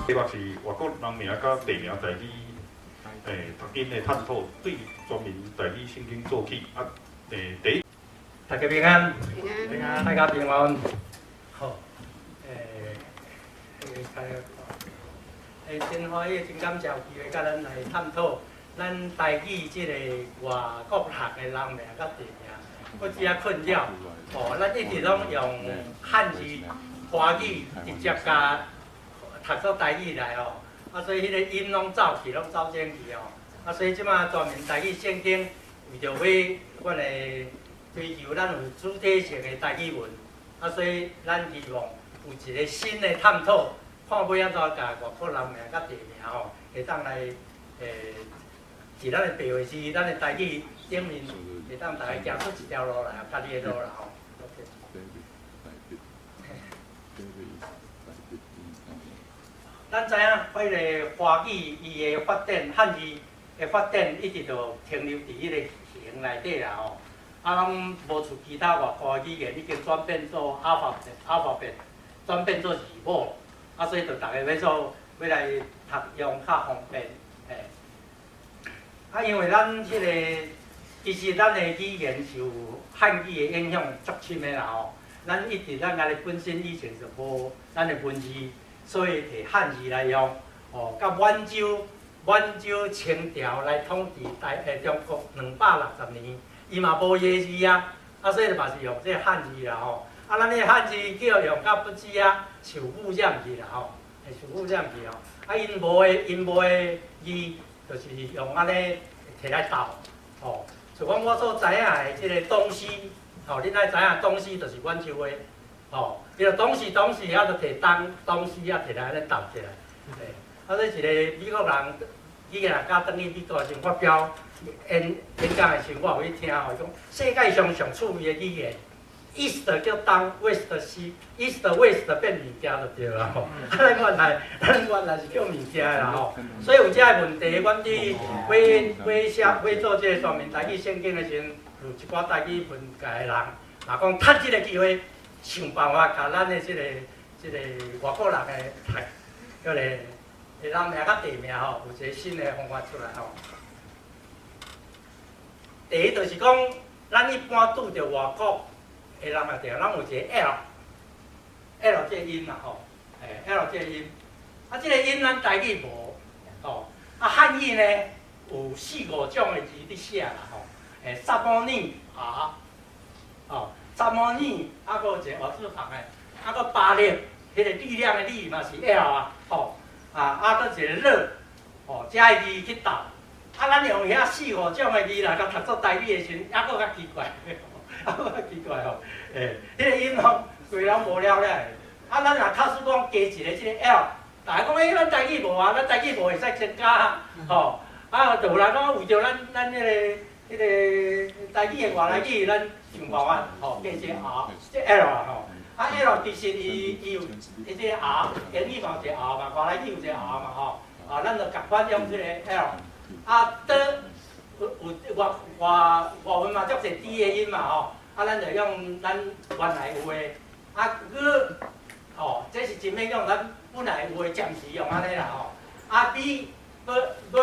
題目是外國人名佮地名台語讀音的探討，對全民台語聖經做起。啊，第一，大家平安，平安。大家平安。好，真歡喜，真感謝有機會佮咱來探討咱台語這個外國學的人名佮地名，閣遮困擾。哦，咱一直攏用漢字、華語直接共讀做台語來哦，啊，所以彼個音攏走去，攏走正去哦。啊，所以這馬全民台語聖經為著欲阮的追求，咱有主體性的台語文，啊，所以咱希望有一個新的探討，看欲按怎共外國人名佮地名吼，會當來佇咱的白話字、咱的台語頂面，會當逐家行出一條路來，家己的路啦吼。OK。咱知影，彼个華語伊的發展，漢字的發展一直就停留佇彼個形內底啦吼。啊，攏無像其他外國的語言已經轉變做 alphabet，alphabet 轉變做字母，啊，所以就逐家欲做欲來讀用較方便，嘿。啊，因為咱彼個其實咱的語言受漢語的影響足深的啦吼。咱一直咱家己本身以前就無咱的文字。所以提漢字來用，哦，佮滿洲滿洲清朝來統治台中國260年，伊嘛無伊的字啊，啊，所以嘛是用這個漢字啦吼。啊，咱這個漢字叫用甲不止啊，受污染去啦吼，會受污染去吼。啊，𪜶無的字，就是用按呢提來鬥，吼。像講我所知影的這個東西，吼，恁愛知影東西就是滿洲話。吼，伊就東西東西，啊，就提東東西啊，提來按呢鬥起來。嘿，啊，這一個美國人，伊若敢轉去美國時發表演講的時，我有去聽吼，伊講世界上上趣味的語言，East 叫東，West 西，East West 變物件就對啦吼。啊，咱原來是叫物件的啦吼。所以有這個問題，阮佇欲寫欲做這個全民台語聖經的時陣，有一寡台語文界的人，若講趁這個機會，想辦法共咱的這個外國人的讀，叫做人名佮地名吼，有一個新的方法出來吼。第一就是講，咱一般拄著外國的人名地，攏有一個 L，L 這個音啦吼，L 這個音，啊，這個音咱台語無，吼，啊漢語呢有四五種的字佇寫啦吼，薩摩尼 R，哦。薩摩尼，啊，閣有一個瓦字旁的，啊，閣巴力，彼個力量的力嘛是 L 啊，吼，啊，啊，閣一個樂，吼，這个字去鬥，啊，咱用遐四五種的字來共讀做台語的時陣，猶閣較奇怪，猶閣較奇怪吼，彼個音吼，規攏無了了的，啊，咱若假使講加一個這個 L，逐家講欸，咱台語無啊，咱台語無會使增加，吼，啊，就有人講為著咱彼個台語的外來語，咱想辦法吼，加一個 R，這 L 啊吼，啊 L 其實伊有伊這個 R，英語嘛有一個 R 嘛，外來語有一個 R 嘛吼，啊，咱就共款用這個 L，啊 D 有外外外文嘛足濟 D 的音嘛吼，啊，咱就用咱原來有的，啊 G，吼，這是真免用咱本來有的暫時用按呢啦吼，啊 B B B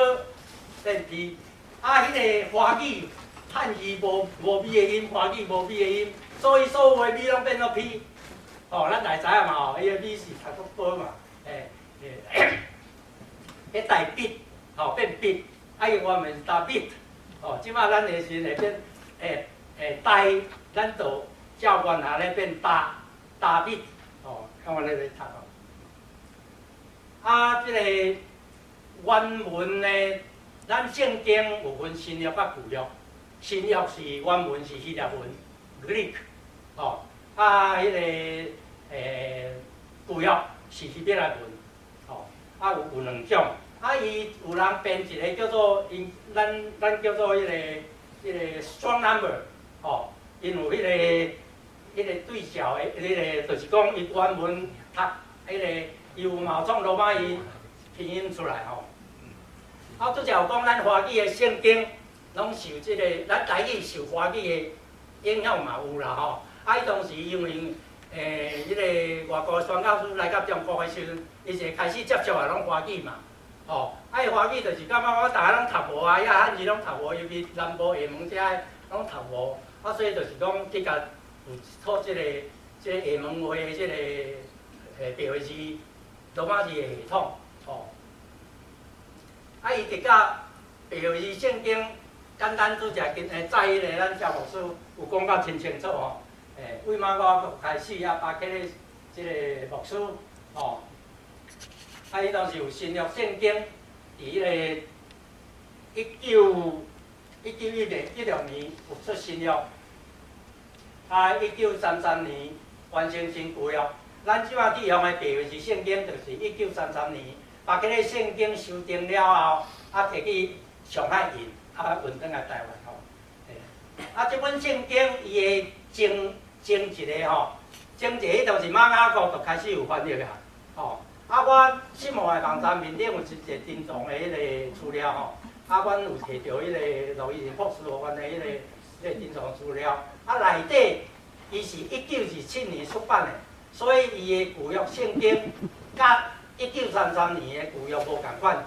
變 P，啊，彼個華語漢字無 B 的音，華語無 B 的音，所以所有的 B 攏變做 P。吼，咱會知影嘛吼，伊個 B 是讀做波嘛，欸，彼大筆，吼變筆，啊伊原文是大筆，吼，這馬咱的時會變，欸大，咱就照原來咧變大大筆，吼，看我咧咧讀吼。啊，這個原文呢，咱聖經有分新約佮舊約，新約是原文是希臘文，Greek，吼，啊，彼個舊約是希伯來文，吼，啊有兩種，啊伊有人編一個叫做𪜶咱叫做彼個 Strong number，吼，𪜶有彼個對照的，彼個就是講伊原文讀彼個，伊有嘛有創羅馬音拼音出來吼。啊，拄才有講咱華語的聖經，攏受這個咱台語受華語的影響嘛有啦吼。啊，伊當時因為迄个外國的宣教師來到中國的時陣，伊就開始接觸的攏華語嘛，吼，啊伊華語就是感覺我逐家攏讀無啊，遐漢字攏讀無，尤其南部廈門遮攏讀無，啊所以就是講去共有套這個廈門話的這個白話字羅馬字的系統，吼。啊，伊直到白話字聖經，簡單拄則今早彼個咱趙牧師有講甲真清楚吼。為馬雅各開始啊，巴克禮這個牧師吼，啊，伊當時有新約聖經，佇彼個1916年有出新約，啊，1933年完成新舊約。咱這擺佇用的白話字聖經，就是1933年巴克禮聖經修訂了後，啊，提去上海印，啊，運轉來台灣吼。啊，這本聖經伊的前一个吼，前一个彼當時馬雅各就開始有翻譯啊，吼。啊，我新慕的網站面頂有一個珍藏的彼個資料吼，啊，阮有摕著彼個羅醫生博士予阮的彼個珍藏資料。啊，內底伊是1927年出版的，所以伊的舊約聖經佮1933年的舊約無仝款，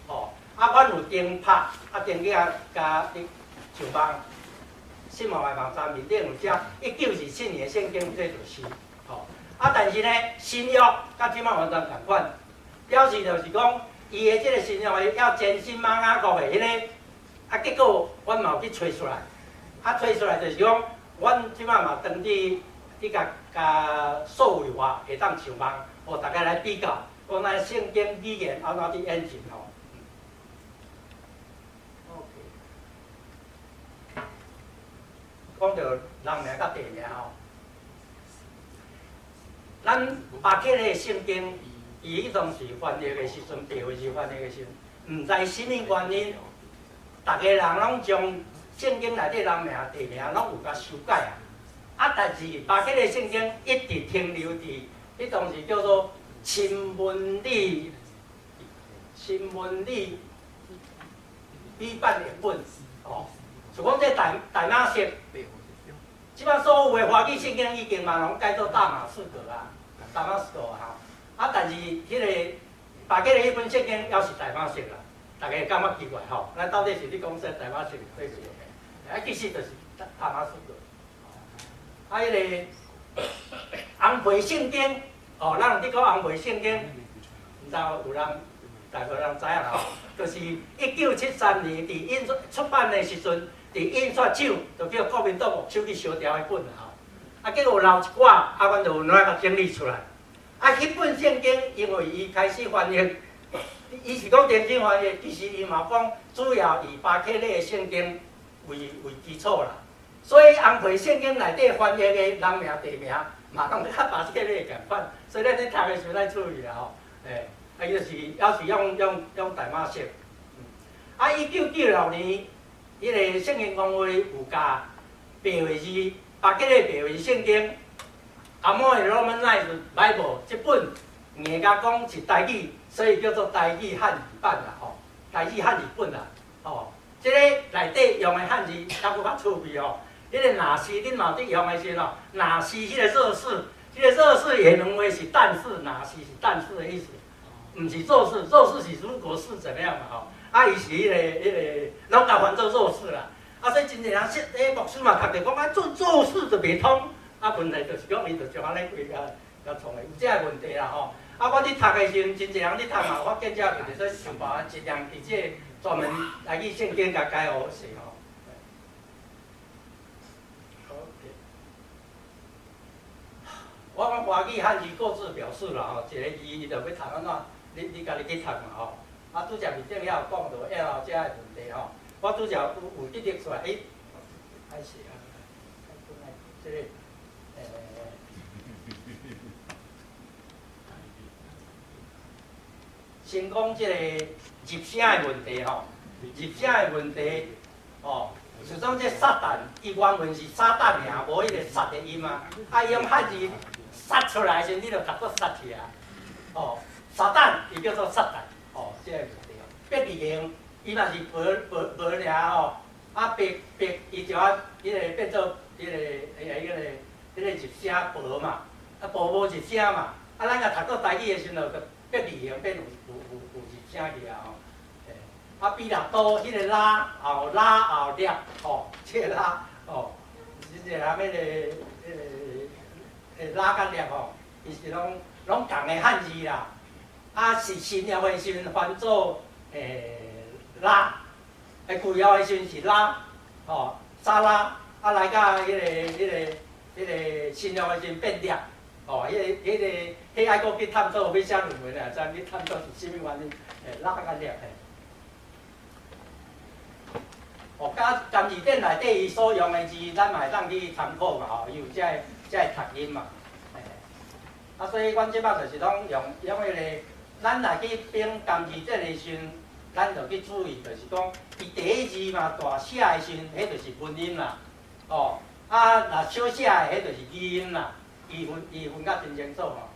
吼。啊，阮有登拍，啊，登去啊，共佇上網。新慕的網站面頂有寫1927年的聖經，這就是，吼。啊，但是呢，新約佮這擺完全仝款，表示就是講，伊的這個新約的要全新馬雅各的彼個，啊，結果阮嘛有去揣出來，啊，揣出來就是講，阮這擺嘛當佇共共數位化會當上網，予大家來比較，講咱聖經語言按怎佇演進吼。OK，講著人名佮地名吼，咱巴克禮聖經，伊彼當時翻譯的時陣，白話字翻譯的時陣，毋知啥物原因，逐个人攏將聖經內底人名、地名攏有共修改啊。啊，但是巴克禮聖經一直停留佇彼當時叫做新文理美版譯本，哦，就講這大馬色。這擺所有的華語聖經已經嘛攏改做大馬士革啊，大馬士革哈。啊，但是彼個巴克禮彼本聖經猶是大馬色啦，大家會感覺奇怪吼？咱到底是咧講啥大馬色對是？啊，其實就是大馬士革。啊，彼個紅皮聖經，哦，咱有佇講紅皮聖經，毋知有人大概人知影吼？就是1973年佇印刷出版的時陣，佇印刷廠就叫國民黨牧手去燒掉彼本啦吼。啊，結果留一寡，啊，阮就有來共整理出來。啊，彼本聖經因為伊開始翻譯，伊是講重新翻譯，其實伊嘛講主要以巴克禮的聖經為基礎啦。所以紅皮聖經內底翻譯的人名地名，嘛攏佮巴克禮仝款。所以咱咧讀的時陣愛注意啦吼。啊，伊就是猶是用大馬色。啊，1996年，彼個聖經公會有共白話字巴克禮白話字聖經，Amoy Romanized Bible 這本硬共講是台語，所以叫做台語漢字版啦吼，台語漢字本啦，吼，這个內底用的漢字猶閣較趣味吼。彼個若是恁嘛有佇用的時陣吼，若是彼個若是，這個若是廈門話是但是，若是是但是的意思，毋是若是，若是是如果是怎麼樣嘛吼。啊，伊是彼個，攏共翻做若是啦。啊，所以真濟人說，牧師嘛讀著講啊，做若是就袂通。啊，問題就是講，伊就將按呢規共共創的，有這个問題啦吼。啊，我佇讀的時陣，真濟人佇讀嘛，發現這個問題，所以想辦法盡量佇這个專門來去聖經共解好勢吼。OK，我講華語漢字各自表示啦吼，一个字伊就欲讀按怎，你家己去讀嘛吼。啊，拄則面頂遐有講著 L 遮个問題吼，我拄則有記錄出來，欸，歹勢啊，這个，先講這個入聲的問題吼，入聲的問題，吼，就講這撒旦，伊原文是撒旦爾，無彼個撒的音啊，啊，伊用漢字殺出來的時陣，你就讀做殺去啊，哦，撒旦伊叫做撒旦，哦，這個問題。伯利恆，伊嘛是伯伯伯爾吼，啊伯伯，伊就啊，彼個變做彼個，彼個入聲伯嘛，啊，婆無入聲嘛，啊，咱若讀做台語的時陣，就變字形變有入聲去啊吼。啊，彼拉多彼個拉後拉後粒吼，這個拉吼，這個啥物個拉佮粒吼，伊是攏仝的漢字啦。啊，是新約的時陣翻做拉，舊約的時陣是拉，吼，沙拉，啊來到彼個新約的時陣變粒，吼，彼愛閣去探討，欲寫論文啊，才去探討是啥物原因，拉佮粒嘿。哦，佮甘字典內底伊所用的字，咱嘛會當去參考嘛，吼，伊有這个讀音嘛。啊，所以阮這擺就是攏用彼個，咱若去編甘字典的時陣，咱就去注意，就是講，伊第一字嘛大寫的時陣，彼就是文音啦，哦，啊，若小寫的，彼就是擬音啦，伊分甲真清楚吼。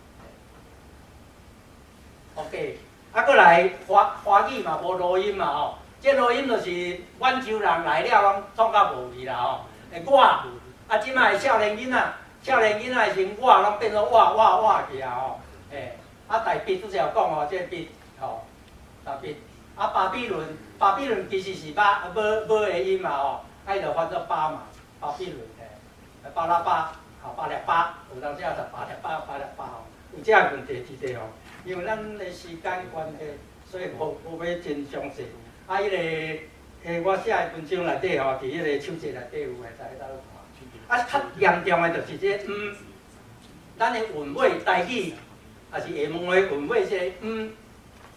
OK，啊，閣來華語嘛無濁音嘛吼，這濁音就是滿洲人來了攏創甲無去啦吼。我，啊，這擺的少年囡仔，少年囡仔的時陣，我攏變做哇哇哇去啊吼。啊，大筆拄才有講吼，這個筆吼，大筆。啊，巴比倫，巴比倫其實是巴無無的音嘛吼，啊，伊就翻做巴嘛，巴比倫嘿，巴拉巴，吼，巴列巴，有當時也讀巴列巴，巴列巴吼，有這個問題佇咧吼，因為咱的時間關係，所以無欲真詳細。啊，彼個我寫的文章內底吼，佇彼個手冊內底有會使去倒看。啊，較嚴重的就是這個咱的韻尾台語，抑是廈門話韻尾這個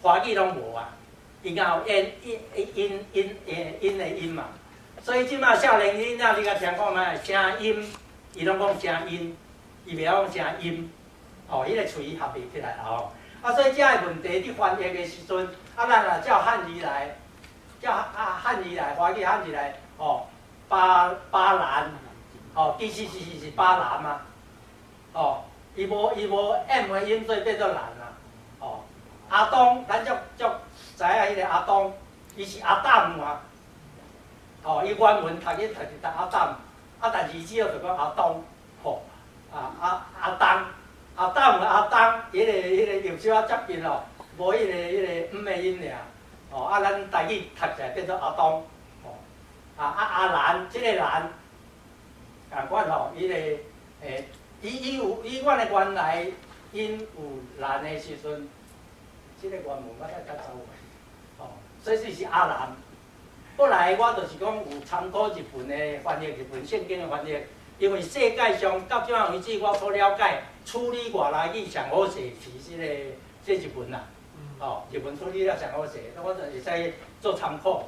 華語攏無啊。伊敢有音音音音音的音嘛，所以這擺少年囡仔你敢聽看覓聲音，伊攏講聲音，伊袂曉講聲音，哦，彼個喙合袂起來啦吼。啊，所以這个問題佇翻譯的時陣，啊，咱若照漢字來，照啊漢字來，華語漢字來，哦，巴蘭，哦，其實是巴蘭嘛，哦，伊無 M 的音，所以變做蘭啦，哦，阿東，咱足足知影彼個阿東，伊是阿當嘛，哦，伊原文讀去讀是讀阿當，啊，但是伊只好就講阿東，吼，啊阿阿東，阿當阿東，彼個有小可接近哦，無彼個毋的音爾，哦，啊，咱台語讀起來變做阿東，吼，啊啊阿蘭，這個蘭，仝款吼，伊個伊有伊阮的原來音有蘭的時陣，這個原文我才較走去，吼，所以這是阿蘭。後來我就是講有參考日本的翻譯，日本聖經的翻譯，因為世界上到這擺為止，我所了解處理外來語上好勢是這日文啦，哦，日文處理了上好勢，我就會使做參考。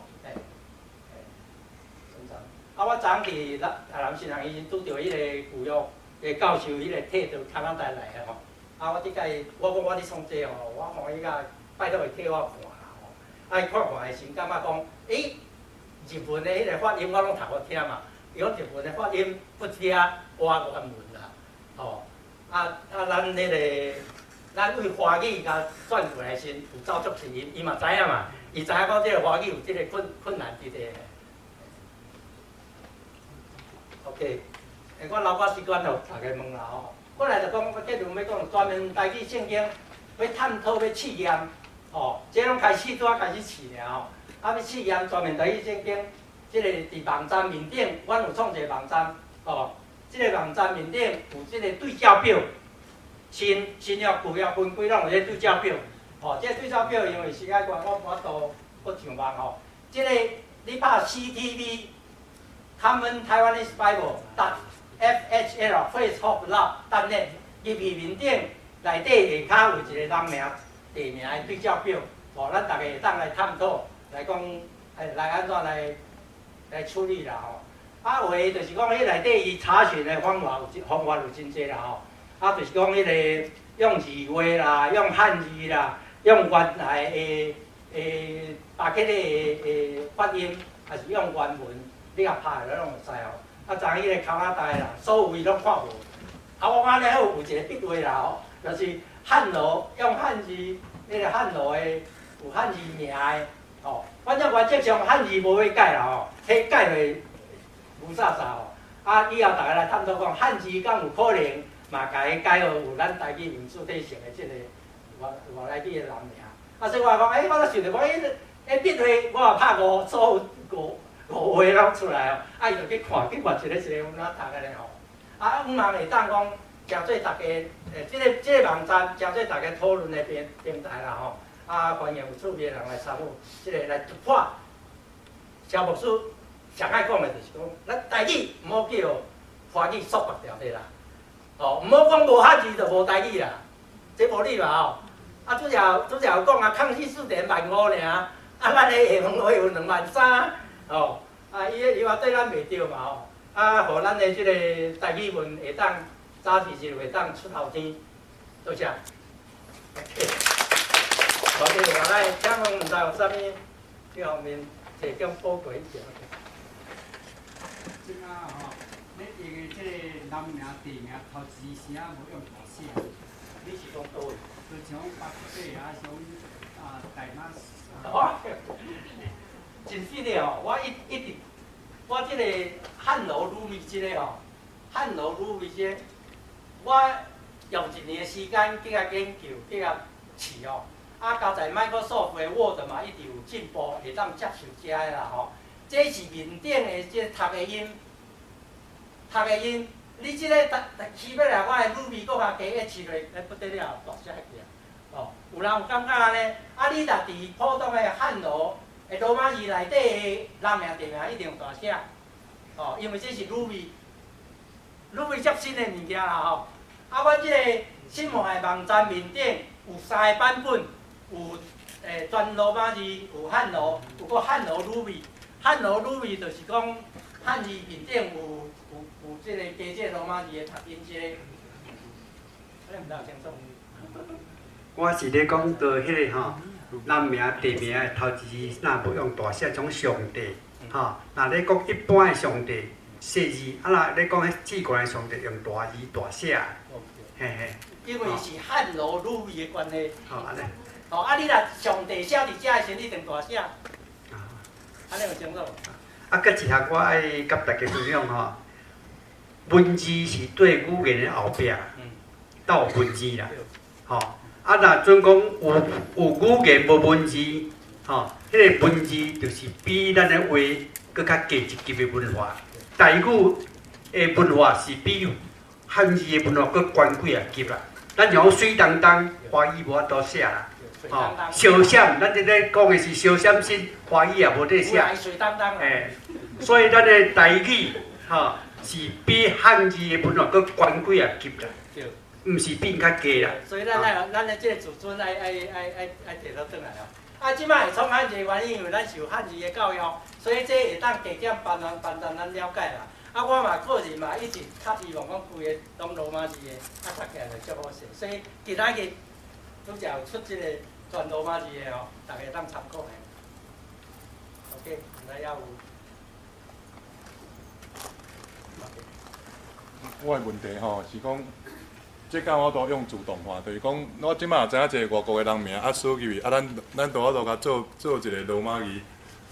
啊，我昨昏佇台南新學院拄著彼個舊約的教授，彼個替到加拿大來的吼。啊，我這擺我講我咧創這吼，我歡喜甲拜託伊替我看啦吼。啊，伊看看的時陣，感覺講，欸，日文的彼個發音我攏讀予聽嘛。伊講日文的發音不加挖原文啦，吼。啊，咱對華語共轉過來時，有走足濟音，伊嘛知影嘛，伊知影講這個華語有這個困難佇咧。OK，我留寡時間予大家問啦吼。過來就講，我結論欲講，專門台語聖經欲探討欲試驗，吼，這攏開始拄仔開始試爾吼。啊，欲試驗專門台語聖經，這個佇網站面頂，阮有創一個網站，吼，這個網站面頂有這個對照表，新約舊約分開攏有這個對照表，吼，這個對照表因為時間關係，我無法度閣上網吼。這個你拍 CTB。Common Taiwanese Bible .fhl Faith Hope Love .net 入去面頂內底下跤有一個人名、地名的對照表，吼，咱逐家會當來探討，來講，來按怎來處理啦吼。啊，有的就是講，彼內底伊查詢的方法有真濟啦吼。啊，就是講彼個用字話啦，用漢字啦，用原來的巴克的發音，抑是用原文。你共拍落攏會知吼。啊，昨彼個加拿大的人，所有伊攏看無。啊，我按呢好有一個筆畫啦吼，就是漢羅用漢字，彼個漢羅的有漢字名的吼。反正原則上漢字無欲改啦吼，彼改會霧煞煞吼。啊，以後逐家來探討講漢字敢有可能嘛共伊改予有咱台語文字體性的這个外來語的人名。啊，所以我講，欸，我就想著講，欸，欸，筆畫我也拍五組五五畫攏出來哦，啊，伊就去看，去看一个一个有怎讀的咧吼。啊，向望會當講，誠做大家，欸，這个網站誠做大家討論的平台啦吼。啊，歡迎有趣味的人來參與，這个來突破。蕭牧師上愛講的就是講，咱台語毋好叫華語束縛牢的啦。哦，毋好講無漢字就無台語啦，這無理嘛吼。啊，主席有講啊，康熙字典15,000爾，啊，咱的下文話有23,000，哦，啊，伊話對咱袂著嘛吼。啊，予咱的這個台語文會當早日日會當出頭天，多謝。好，這個我來請問，毋知有啥物這方面提供寶貴意見？這啊吼，你用的這個人名、地名頭一字聲無用大寫。你是講佗位？就像北北啊，像啊大馬。我真實的哦，我一直，我這個漢羅魯米這个吼，漢羅魯米這个，我用一年的時間去共研究，去共試哦。啊，加在 Microsoft 的 Word 嘛，一直有進步，會當接受這个啦吼。這是面頂的這讀的音，讀的音，你這个讀起碼來，我的魯米閣較加一試落，欸不得了，大寫起來。哦，有人有感覺按呢？啊，你若佇普通的漢羅的羅馬字內底的人名地名一定有大寫，哦，因為這是魯米，魯米足新的物件啦吼。啊，阮這个新聞的網站面頂有三個版本，有全羅馬字，有漢羅，有閣漢羅魯米。漢羅魯米就是講漢字面頂有這個加這個羅馬字的讀音，這个，你毋知有清楚？我是咧講到彼个吼，人名地名的頭一字若無用大寫，種上帝吼。若咧講一般的上帝細字，啊若咧講彼至懸的上帝用大字大寫。嘿嘿。因為是漢羅魯米的關係。好，按呢。哦，啊，你若上帝寫佇遮的時，你一定大寫。按呢有清楚？啊，閣一項我愛佮大家分享吼，文字是對語言的後壁，才有文字啦，吼。啊，若準講有語言無文字，吼，彼个文字就是比咱的話閣較低一級的文化。台語的文化是比漢字的文化閣懸幾仔級啦。咱像水當當，華語無法度寫啦，吼，相閃，咱這咧講的是相閃身，華語也無咧寫。欸，所以咱的台語，吼，是比漢字的文化閣懸幾仔級啦。毋是變較低啦。所以咱的這個自尊愛提倒轉來哦。啊，這擺會創漢字的原因，因為咱受漢字的教育，所以這會當加減幫助咱了解啦。啊，我嘛個人嘛一直較希望講規个攏羅馬字的，啊讀起來就足好勢。所以今仔日拄才有出這個全羅馬字的哦，大家當參考的。OK，毋知猶有。我的問題吼是講。這敢有法度用自動化，就是講，我這擺知影一個外國的人名，啊，輸入去，啊，咱都有法度共做做一個羅馬字，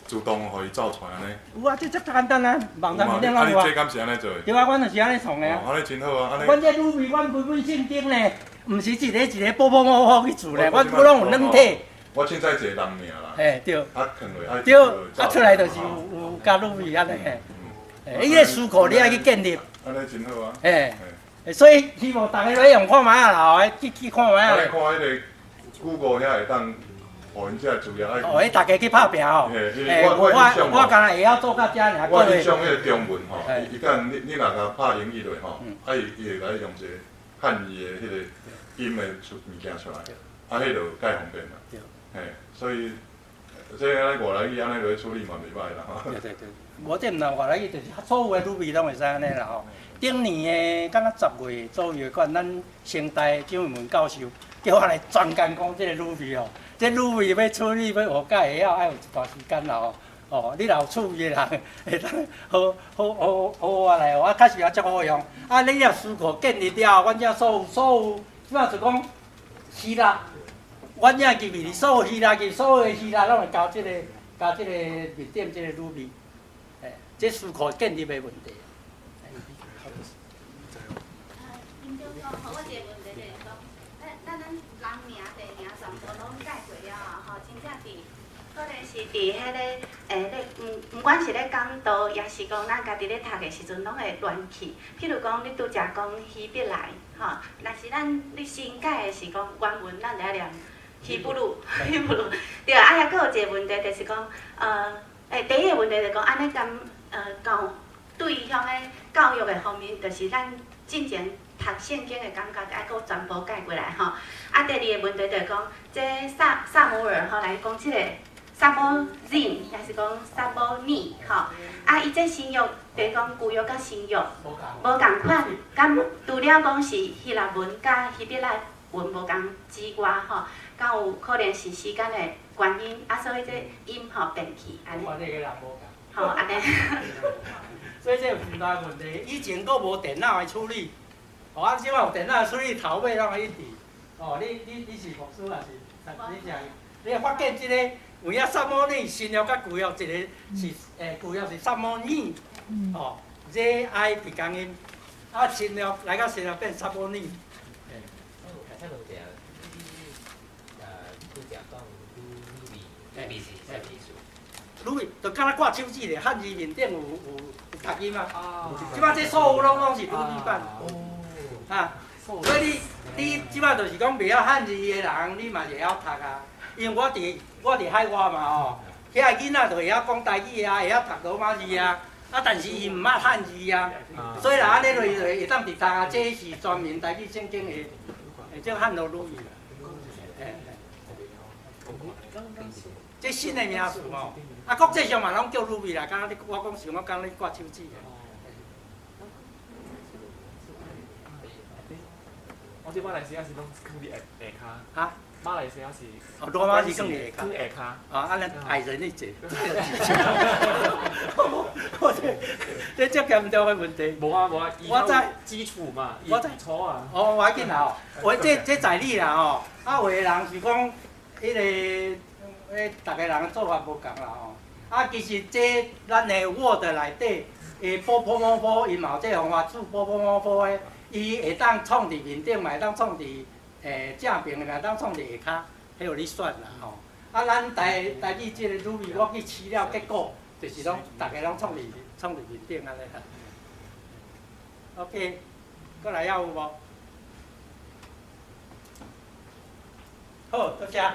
自動予伊走出來按呢。有啊，這足簡單啊，網站面頂攏有啊。啊，你這敢是按呢做的？對啊，阮就是按呢創的啊。按呢真好啊，按呢。阮這魯米，阮規本聖經呢，毋是一個一個寶寶某某去做咧，阮阮攏有軟體。我凊彩一個人名啦。嘿，對。啊，囥落啊。對，啊出來就是有加魯米按呢嘿。欸，伊个思考你愛去建立。按呢真好啊。嘿。所以希望大家來用看覓仔啦，吼，去看覓仔。啊，你看彼个 Google 遐會當，予𪜶這資料愛。哦，彼大家去拍拚吼。嘿，我敢若會曉做到遮爾。我欣賞彼个中文吼，伊講你若共拍英語落吼，啊伊會共你用一個漢字的彼個音的出物件出來，啊，彼就較方便啦。嘿，所以這按呢外來語按呢落去處理嘛袂䆀啦吼。對對對，無這毋但外來語，就是所有的語彙攏會使按呢啦吼。頂年的敢若10月左右款，咱成大張惠文教授叫我來專工講這个語彙哦。這語彙欲處理欲學甲會曉，愛有一段時間啦吼。哦，你若有趣味的人，會當好好好好我來，我確實也足好用。啊，你若思考建立了後，阮遮所有，這擺就講希臘，阮遮入去所有希臘語，所有的希臘攏會交這个面頂這个語彙，欸，這思考建立的問題。林教講，我一个問題就是講，咱人名、地名全部攏改過了啊！吼，真正佇，可能是佇彼个，咧，毋管是咧講道，抑是講咱家己咧讀的時陣，攏會亂去。譬如講，你拄才講希伯來，吼，若是咱你新改的是講原文，咱就愛念希布魯，希布魯。對，啊，抑閣有一個問題，就是講，第一个問題就是講，按呢敢，教對向个教育的方面，就是咱進前讀聖經的感覺，愛閣全部改過來吼。啊，第二个問題就是講，這撒母耳吼來講這个撒母人，抑是講撒母耳吼。啊，伊這新約，就是講舊約佮新約無仝款，敢除了講是希臘文佮希伯來文無仝之外吼，敢有可能是時間的原因，啊，所以這音吼變去按呢。好，按呢。所以這有真大問題，以前閣無電腦的處理，哦，啊，這擺有電腦處理，頭尾攏會一致。哦，你是牧師還是？你是？你發現這個有影撒母耳新約佮舊約一个是舊約是撒母耳，哦，Z I 鼻共音，啊新約來到新約變撒母耳。請問一下，你拄才講魯米，魯米是啥物意思？魯米就敢若掛手指咧，漢字面頂有讀音啊。這擺這所有攏是魯米版。啊，所以你這擺就是講袂曉漢字的人，你嘛是會曉讀啊。因為我佇海外嘛吼，遐個囡仔就會曉講台語啊，會曉讀羅馬字啊，啊，但是伊毋捌漢字啊，所以若按呢落就會當直讀啊。這是全民台語聖經的，這漢羅魯米。這新的名詞吼，啊，國際上嘛攏叫魯米啦，敢若你我講像我敢若你掛手指。我這馬來西亞是攏囥佇下跤。哈？馬來西亞是。哦，羅馬字囥佇下跤。囥下跤。啊，按呢矮人一截。我這這嚴重的問題。無啊無啊，我知基礎嘛，我知礎啊。哦，無要緊啦吼，我這在理啦吼，啊，有的人是講，彼个。彼逐个人做法無仝啦吼，啊，其實這咱的 Word 內底，波波摩波，伊嘛有這方法做波波摩波的，伊會當創佇面頂，嘛會當創佇正爿的，嘛會當創佇下跤，彼予你選啦吼。啊，咱台語這個魯米，我去試了，結果就是攏逐个攏創佇面頂按呢啦。OK，閣來猶有無？好，多謝。